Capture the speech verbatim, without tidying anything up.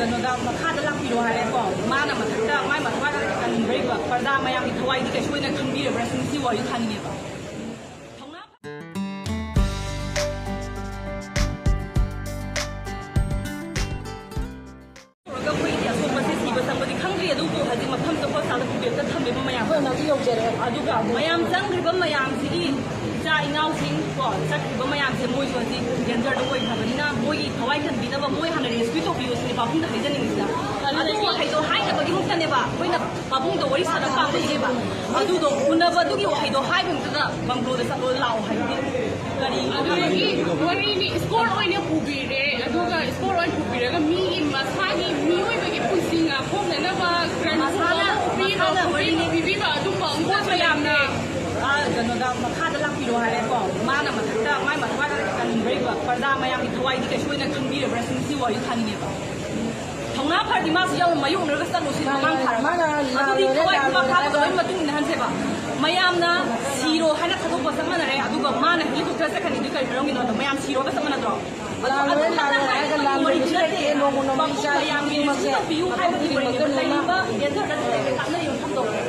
ꯀꯩꯅꯣꯗ ꯃꯈꯥꯗ ꯂꯥꯛꯄꯤꯔꯣ ꯍꯥꯏꯔꯦꯀꯣ꯫ ꯃꯥꯅ ꯃꯊꯛꯇ ꯃꯥꯏ ꯃꯊ꯭ꯋꯥꯏꯗ ꯀꯟꯕ꯭ꯔꯤꯕ ꯄ꯭ꯔꯖꯥ ꯃꯌꯥꯝꯒꯤ ꯊꯋꯥꯏꯗꯤ ꯀꯩꯁꯨ ꯑꯣꯏꯅ ꯈꯟꯕꯤꯔꯕ꯭ꯔꯥ ꯁꯤꯅꯤ ꯁꯤ ꯋꯥꯔꯤ ꯁꯥꯅꯤꯡꯉꯦꯕ꯫ ꯊꯧꯅꯥ ꯇꯧꯔꯒ ꯑꯩꯈꯣꯏꯒꯤ ꯑꯁꯣꯛꯄꯁꯦ ꯁꯤꯕ ꯆꯪꯕꯗꯤ ꯈꯪꯗ꯭ꯔꯤ, ꯑꯗꯨꯕꯨ ꯍꯧꯖꯤꯛ ꯃꯐꯝꯗ ꯍꯣꯁꯄꯤꯇꯥꯜꯗ ꯄꯨꯕꯤꯔꯒ ꯊꯝꯃꯦꯕ ꯃꯌꯥꯝ꯫ ꯑꯩꯈꯣꯏ ꯍꯧꯖꯤꯛ ꯌꯧꯖꯔꯦ꯫ ꯑꯗꯨꯒ ꯃꯌꯥꯝ ꯆꯪꯈ꯭ꯔꯤꯕ ꯃꯌꯥꯝꯁꯤꯒꯤ ꯏꯆꯥ ꯏꯅꯥꯎꯁꯤꯡ ꯀꯣ ꯆꯠꯈ꯭ꯔꯤꯕ ꯃꯌꯥꯝꯁꯦ ꯃꯣꯏꯁꯨ ꯍꯧꯖꯤꯛ ꯗꯦꯟꯖꯔꯗ ꯑꯣꯏꯈ꯭ꯔꯕꯅꯤꯅ ꯃꯣꯏꯒꯤ ꯊꯋꯥꯏ ꯀꯟꯕꯤꯅꯕ ꯃꯣꯏ ꯍꯥꯟꯅ ꯔꯦꯁꯀ꯭ꯌꯨ ꯇꯧꯕꯤꯌꯨ ꯁꯤꯅꯤ ꯄꯥꯕꯨꯡꯗ ꯍꯥꯏꯖꯅꯤꯡꯉꯤꯁꯤꯅ꯫ ꯑꯗꯨ ꯋꯥꯍꯩꯗꯣ ꯍꯥꯏꯅꯕꯒꯤꯃꯛꯇꯅꯦꯕ ꯑꯩꯈꯣꯏꯅ ꯄꯥꯕꯨꯡꯗ ꯋꯥꯔꯤ ꯁꯥꯟꯅꯕ ꯄꯥꯝꯃꯛꯏꯁꯦꯕ꯫ ꯑꯗꯨꯗꯣ ꯎꯅꯕ ꯑꯗꯨꯒꯤ ꯋꯥꯍꯩꯗꯣ ꯍꯥꯏꯕ ꯃꯇꯝꯗ ꯕꯪꯒ꯭ꯂꯣꯗ ꯆꯠꯂꯣ ꯂꯥꯛꯑꯣ ꯍꯥꯏꯕꯗꯤ ꯀꯔꯤ? ꯑꯗꯨꯗꯒꯤ ꯋꯥꯔꯤꯅꯤ, ꯏꯁꯀꯣꯔꯠ ꯑꯣꯏꯅ ꯄꯨꯕꯤꯔꯦ, ꯑꯗꯨꯒ ꯏꯁꯀꯣꯔꯠ ꯑꯣꯏꯅ ꯄꯨꯕꯤꯔꯒ ꯃꯤꯒꯤ ꯃꯁꯥꯒꯤ ꯃꯤꯑꯣꯏꯕꯒꯤ ꯄꯨꯟꯁꯤ ꯉꯥꯛꯊꯣꯛꯅꯅꯕ ꯒ꯭ꯔꯥꯟ ꯃꯁꯥꯅ, ꯄꯤꯕ, ꯃꯁꯥꯅ ꯋꯥꯔꯤꯅꯤ꯫ ꯄꯤꯕꯤꯕ ꯑꯗꯨꯝꯕ ꯏꯁꯀꯣꯔꯠ ꯃꯌꯥꯝꯅ꯫ ꯑꯥ, ꯀꯩꯅꯣꯗ ꯃꯈꯥꯗ ꯂꯥꯛꯄꯤꯔꯣ ꯍꯥꯏꯔꯦꯀꯣ꯫ ꯃꯥꯅ ꯃꯊꯛꯇ ꯃꯥꯏ ꯃꯊ꯭ꯋꯥꯏꯗ ꯀꯟꯕ꯭ꯔꯤꯕ ꯄ꯭ꯔꯖꯥ ꯃꯌꯥꯝꯒꯤ ꯊꯋꯥꯏꯗꯤ ꯀꯩꯁꯨ ꯑꯣꯏꯅ ꯈꯟꯕꯤꯔꯕ꯭ꯔꯥ ꯁꯤꯅꯤ ꯁꯤ ꯋꯥꯔꯤ ꯁꯥꯅꯤꯡꯉꯦꯕ꯫ ꯊꯧꯅꯥ ꯐꯔꯗꯤ ꯃꯥꯁꯨ ꯌꯥꯎꯅ ꯃꯥꯌꯣꯛꯅꯔꯒ ꯆꯠꯂꯨ ꯁꯤꯅꯤ ꯃꯥꯅ ꯐꯔꯕ꯫ ꯃꯥꯅ ꯑꯗꯨꯗꯤ ꯂꯥꯜꯂꯨꯔꯦ, ꯊꯋꯥꯏ ꯂꯥꯜꯂꯨꯔꯦ ꯄꯨꯕ ꯈꯥꯕꯒ ꯍꯥꯏꯔꯒ ꯂꯣꯏ ꯃꯇꯨꯡ ꯏꯟꯅꯍꯟꯁꯦꯕ꯫ ꯃꯌꯥꯝꯅ ꯁꯤꯔꯣ ꯍꯥꯏꯅ ꯊꯥꯗꯣꯛꯄ ꯆꯞ ꯃꯥꯟꯅꯔꯦ, ꯑꯗꯨꯒ ꯃꯥꯅ ꯍꯦꯂꯤꯀꯣꯞꯇꯔ ꯆꯠꯈ꯭ꯔꯅꯤꯗꯤ ꯀꯔꯤ ꯃꯔꯝꯒꯤꯅꯣ ꯍꯥꯏꯕ? ꯃꯌꯥꯝ ꯁꯤꯔꯣꯒ ꯆꯞ ꯃꯥꯟꯅꯗ꯭ꯔꯣ? ꯑꯗꯣ ꯂꯥꯜꯂꯨꯔꯦ, ꯑꯗꯨ ꯂꯥꯜꯂꯨꯔꯦ ꯍꯥꯏꯔꯒ ꯂꯥꯟꯕꯗꯨꯁꯨ ꯂꯩꯇꯦ, ꯅꯣꯡꯃ ꯅꯣꯡꯃꯒꯤ ꯃꯌꯥꯝꯒꯤ ꯏꯆꯥ ꯔꯦꯁꯀ꯭ꯌꯨ ꯇꯧꯕꯤꯌꯨ ꯍꯥꯏꯕꯒꯤ ꯈꯨꯗꯤꯡꯃꯛꯇ ꯋꯥꯔꯤꯅꯦꯕ꯫ ꯂꯣꯏꯅꯃꯛ ꯂꯩꯔꯤꯕ ꯗꯦꯟꯖꯔꯗ ꯂꯩꯔꯤꯕ ꯀꯥꯞꯅꯔꯤꯕ ꯃꯐꯝꯗꯣ꯫